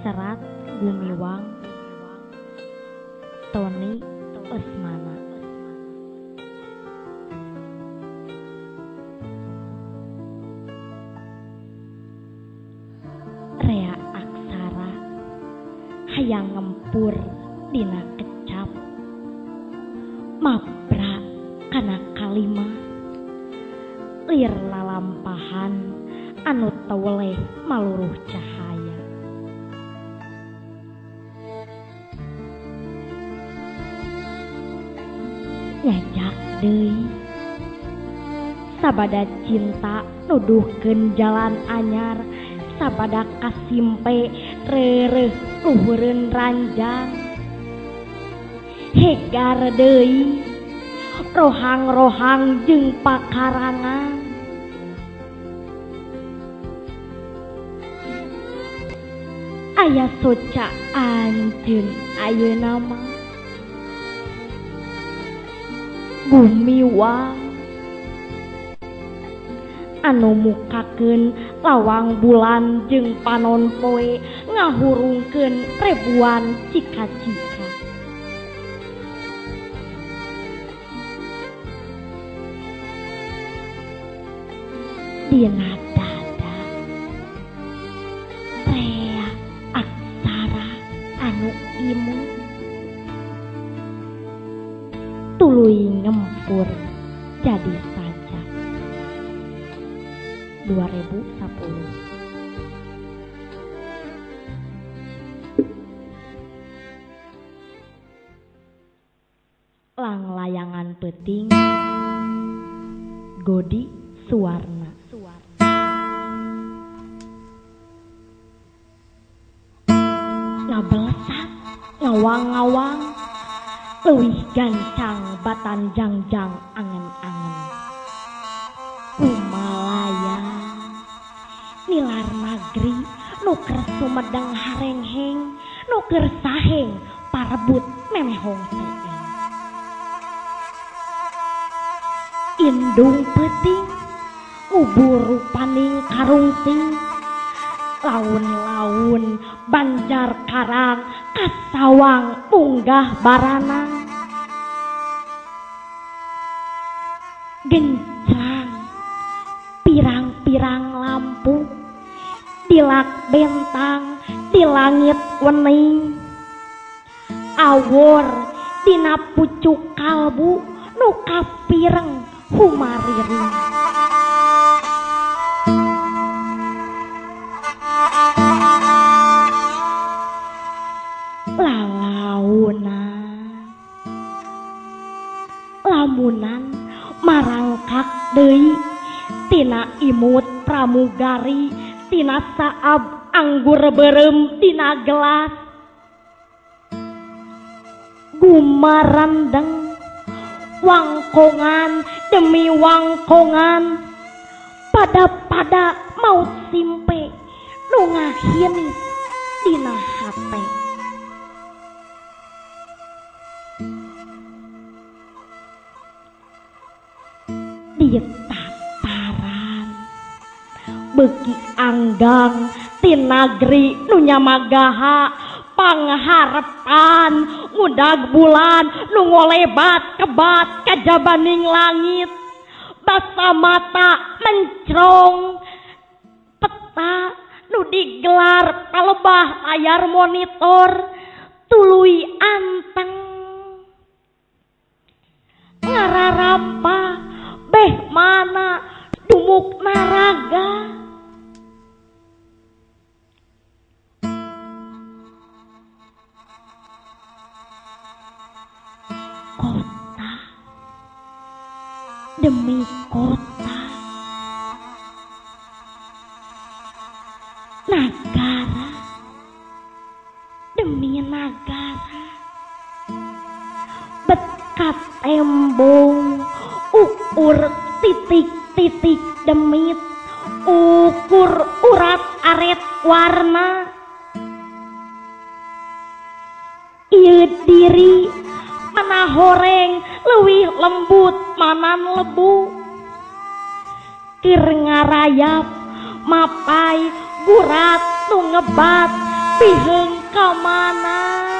Serat Gumiwang Toni Lesmana. Rea aksara hayang ngempur dina kecap mapra kana kalima lir lalampahan anu teweleh maluruh cahaya. Nyajak deui sabada cinta nuduhkeun jalan anyar, sabada kasimpe reureuh luhureun ranjang. Hegar deui rohang-rohang jeung pakarangan. Aya soca anjeun ayeuna mah gumiwang anu mukakeun lawang bulan jeung panon poe ngahurungkeun ribuan cika-cika. Dina dada rea aksara anu imu tuluy ngempur jadi saja. 2010. Langlayangan peuting Godi Suwarna. Ngabelesat ngawang-ngawang leuwih gancang batan jangjang angen-angen. Kumalaya nilar nagri nu keur sumedang harengheng, nu keur saheng parebut memehong seeng. Indung peuting ngubur rupaning karungting, laun-laun banjar karang kasawang munggah baranang. Gencang pirang-pirang lampu dilak bentang di langit wening, awor dina pucuk kalbu nu kapireng humariring. Lalauna lamunan marangkak deui tina imut pramugari, tina saab anggur beureum dina gelas. Gumarandeng wangkongan demi wangkongan pada-pada maut simpe nu ngahinis dina hate. Di tataran beuki anggang ti nagri nu nyamagaha pangharepan ngudag bulan nu ngolebat kebat kajabaning langit. Basa mata mencrong peta nu digelar palebah layar monitor tuluy anteng ngararampa beh mana dumuk naraga. Kota demi kota, nagara demi nagara, bekat tembong ukur titik-titik demit, ukur urat aret warna. Ieu diri mana horeng leuwih lembut manan lebu, keur ngarayap mapai gurat nu ngebat Biheung ka mana?